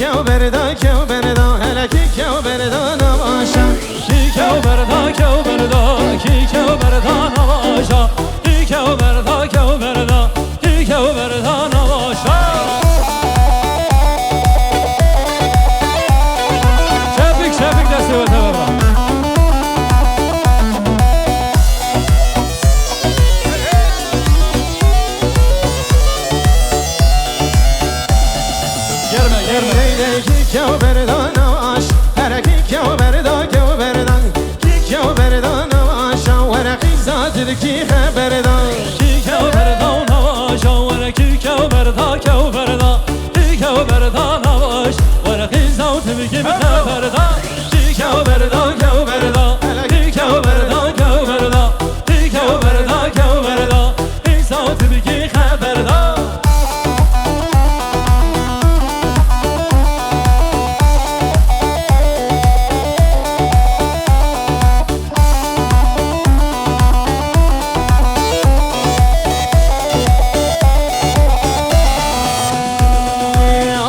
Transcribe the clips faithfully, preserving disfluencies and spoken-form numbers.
Kew berda, kew berda, hele kî kew berda navaşa. Kî kew berda, kew berda, kî kew berda navaşa. Kî kew berda, kew berda, kî kew berda navaşa. Şefik, Şefik destê we teve be. Germe, germe. Leyleykî kew berda navaş, herekî kew berda, kew berda. Kî kew berda navaşa, wereqî zatirkî xeberda. Kî kew berda navaşa, wereqî kew berda, kew berda. Kî kew berda navaş, wereqî zatirkî xeberda. Kî kew berda, kew berda. Kî kew berda, kew berda. Kî kew berda, kew berda. Îsa tirkî xeberda.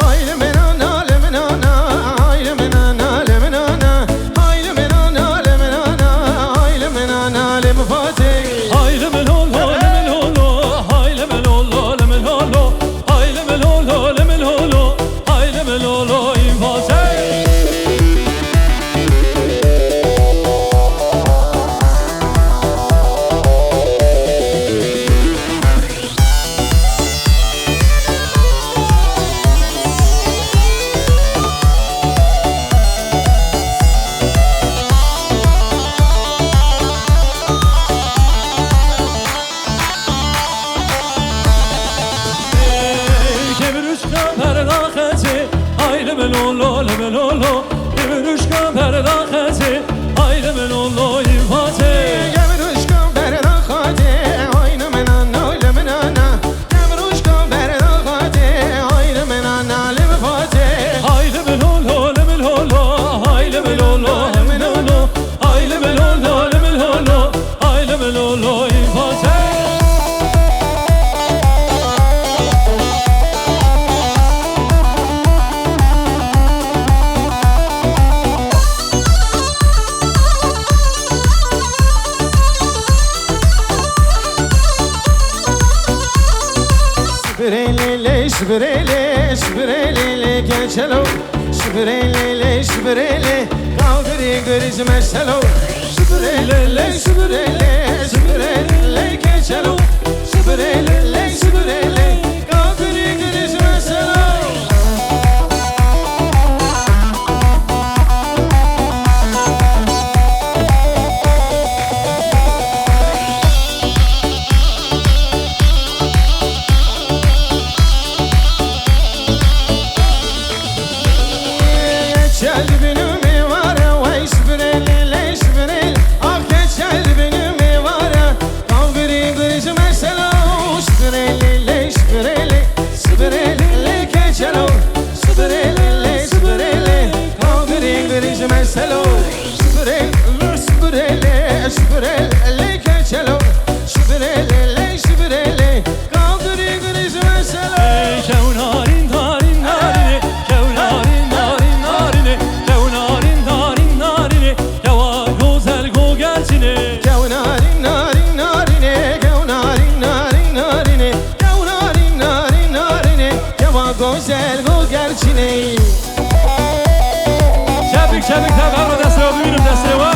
Ay limnana, limnana, ay limnana, limnana. Ay limnana, limnana, ay limnana, limfatê. Ay limlolo, limlolo, ay limlolo, limlolo. Ay limlolo, limlolo, ay limlolo, infatê. Ey, kevir uşka berda xetê, ay limlolo, limlolo. Kevir uşka berda xetê, ay limlolo, infatê. Kevir uşka berda xetê, ay limnana, limnana. Kevir uşka berda xetê, ay limnana, limfatê. Ay limlolo, limlolo, ay limlolo, limlolo. Ay limlolo, limlolo, ay limlolo, infatê. Şibirê lê lê, şibirê lê, şibirê lê lê keçelo. Şibirê lê lê, şibirê lê, kagirî girîz meselo. Şibirê lê lê, şibirê lê, şibirê lê lê keçelo. Şibirê lê lê, şibirê lê, kagirî girîz meselo. Çel binû mêvare, wey şibirê lê lê şibirê lê. Ah ke çel binû mêvare, kav girî girî ji meselo. Şibirê lê lê şibirê lê, şibirê lê lê keçelo. Şibirê lê lê şibirê lê, kav girî girî ji meselo. Şibirê lê şibirê lê, şibirê lê lê keçelo. Şibirê lê lê şibirê lê. Kaldırî girî ji mesele. Ey kew narîn, narîn, narînê, kew narîn, narîn, narînê, kew narîn, narîn, narînê, kewa gozel go gerçînê. Kew narîn, narîn, narînê, kew narîn, narîn, narînê, kew narîn, narîn, narînê, kewa gozel go gerçînê. Çepik, çepik, tevher ve destê we bibînim, destê we.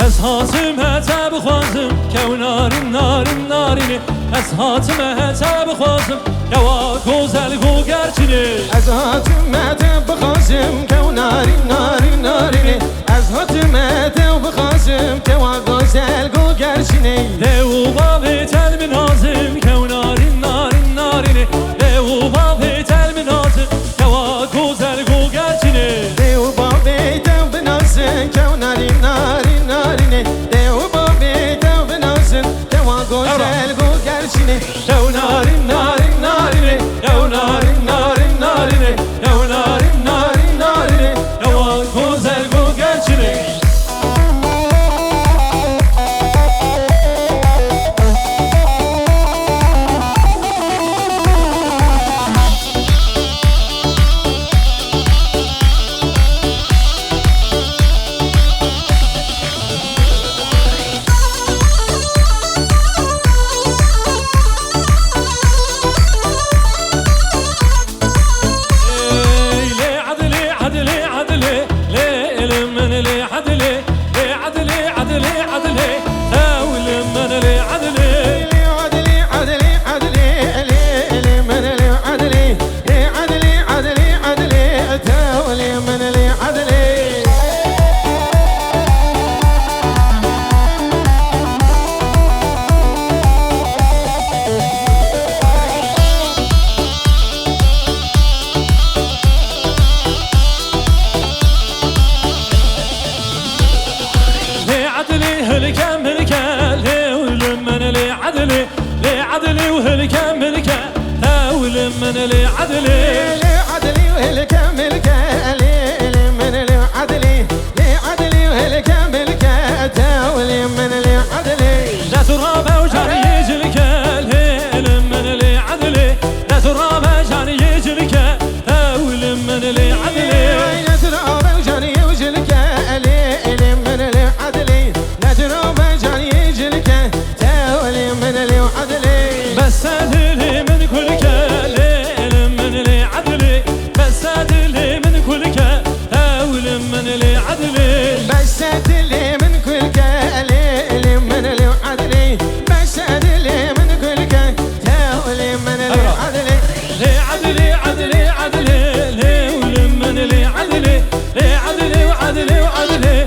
Ez hatim hete bixwazim, kew narîn, narîn, narînê. Ez hatim hete bixwazim, kewa gozel go gerçînê. Ez hatim hete bixwazim, kew narîn, narîn, narînê. Ez hatime te bixwazim, kewa gozel go gerçînê. Dê û bavê te li min hazim, kew narîn, narîn, narînê. Dê û bavê te li min hazim, kewa gozel go gerçînê. Dê û bavê te binazin, kew narîn, narîn, narînê. Dê û bavê te binazin, kewa gozel go gerçînê. Kew narîn, narîn, narînê. Kew narîn, narîn, narînê. Kew narîn, narîn, narînê. Kewa gozel go لي عدلي، لي عدلي، عدلي، عدلي، تاول من لي عدلي. لي عدلي، عدلي، عدلي، لي، لي من لي عدلي. لي عدلي، عدلي، عدلي، تاول من لي عدلي. لي عدلي هلكة ملكة، لي ولمن لي عدلي، لي عدلي وهلكة ملكة، تا ولمن لي عدلي. لي عدلي وهلكة ملكة، لي، لي من لي عدلي، لي عدلي وهلكة ملكة، تا ولمن لي عدلي. لا ترابة وجاري يجلكة، لي لمن لي عدلي، لا ترابة جاري يجلكة، تا ولمن لي عدلي. لا ترابة وجاري يجلكة، لي لمن لي عدلي. لا ترابة جاري يجلكة، تا ولمن لي عدلي. بس دلي من كلكة، لي لمن لي عدلي. بس دلي من كلكة، تا ولمن لي عدلي. بس دلي من كلكة، لي لمن لي عدلي. بس دلي من كلكة، تا ولمن لي عدلي. لي عدلي، عدلي، عدلي، لي ولمن لي عدلي. لي عدلي وعدلي وعدلي.